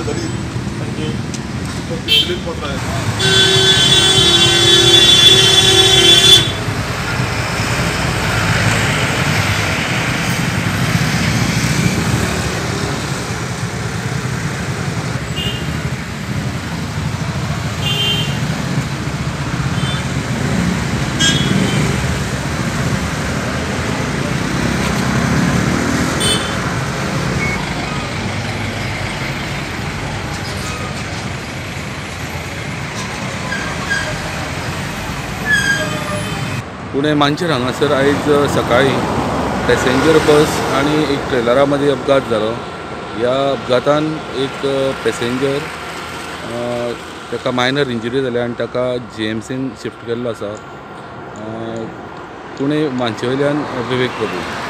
झाली thank you. पत्र. पुणे मानशेर हांगासर आयज सकाळी पॅसेंजर बस आनी एक ट्रेलरा मदीं अपघात जालो. ह्या अपघातान एक पॅसेंजर ताका मायनर इंजरी जाल्या आनी ताका जीएमसीन शिफ्ट केल्लो आसा. पुणे मानशे वयल्यान विवेक प्रभू.